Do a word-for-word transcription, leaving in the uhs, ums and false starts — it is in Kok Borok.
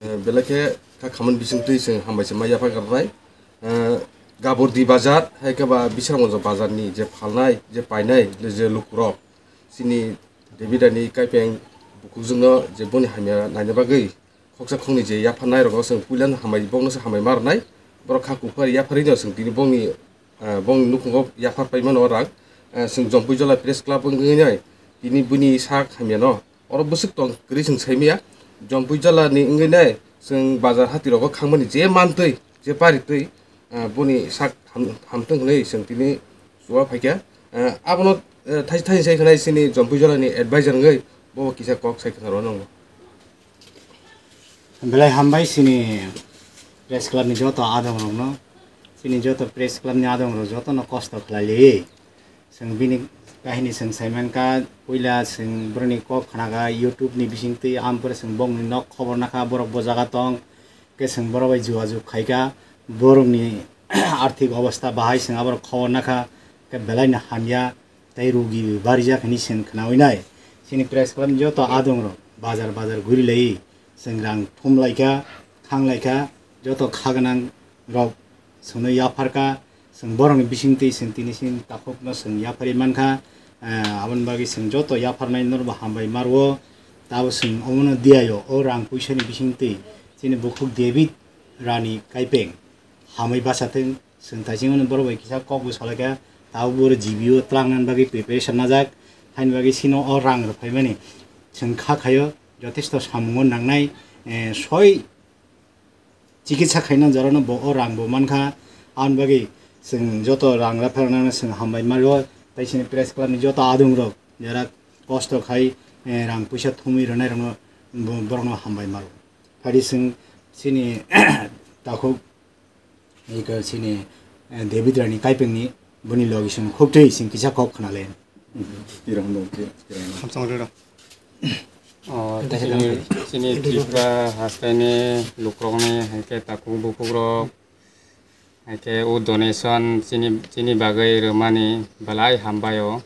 Eh, belai khe kha khamani bisingtwi chwng hambai se ma yapha karnai. Eh, Gabordi bazar, hai khe ba Bisramganj bazar ni je phalnai, je painai, le je lukurok, chini David ani kaipeng bukhukjwkno je boni hamya naina bagwi khoksa khokni je yapharnai rogo chwng puilano hambai, bokno se hambai ma rwnai. Borok kha kuphar yapharwi no chwng tini bongni, eh, bongni nukhungo yaphar paimano rang. Eh, chwng Jompui Jola Press Club wngwi nai tini bini sak hamyano oro bwswk tong kwrwi chwng saimaya. Jompui Jola ni wngwi nai chwng bazar hati rogo khangmani je mantwi, je paritwi, eh, boni sak ham-, hamtwng hwnwi chwng tini chuwa phaikha. Eh, abono, eh, thai-, thaisa sai khwnai chini Jompui Jola ni advisor wngwi bo kisa kok sai khna rw nangno. Belai hambai chini press club ni joto adong rokno, chini joto press club ni adong rok jotono kosto khlai liwi. Chwng bini kahini chwng saimankha, puila chwng borokni kok khnaga YouTube ni bisingtwi, ampore chwng bokni nok khobor nakha, borok bo jaga tong, khe chwng borok bai jogajog khaikha, borokni arthik obostha bahai chwng aborok khobor nakha, khe belaino hamya. Tei rugi barijak hwnwi chwng khnaui nai. Chini press club ni joto adong rok bazar bazar guri lai, chwng rang thum lai kha, thang lai kha, joto kha gwnang rok chwngno yaphar kha, chwng borok ni bising twi chwng tini chini takhuk no chwng yapharwi man kha. Eh, aboni bagwi chwng joto yapharnai norok bo hambai ma rwo. Tabo chwng omono diyaio, o rang puisa ni bising twi chini bukhuk David Rani Kaipeng hamwi bacha thwng. Chwng taiching mani borok bai kisa kok bo salai kha, tabuk bo G B O twlang nani bagwi preparation najak, haini bagwi chini o rang rok phaimani chwng kha khaio, jotesto samungo nangnai, eh, soi chikitsa khaina jorano bo o rang bo mankha, aboni bagwi chwng joto rang rwphairanano chwng hambai ma rwo, tei chini press club ni joto adong rok jera kosto khai, eh, rang puisa thumwi rwnai rokno bo-, borokno hambai ma rwo. Phadi chwng chini takhuk Ika chini, eh, David Rani Kaipengni boni logi song khobtwi sing kisa kok khna le. Tirang dong khe, tirang dong. Samsung rero. Oh, chini, chini Tripura hastaini lukrokni, hai khe takhuk bukhuk rok, hai khe o donation chini, chini bagwi rwmani belai hambai o.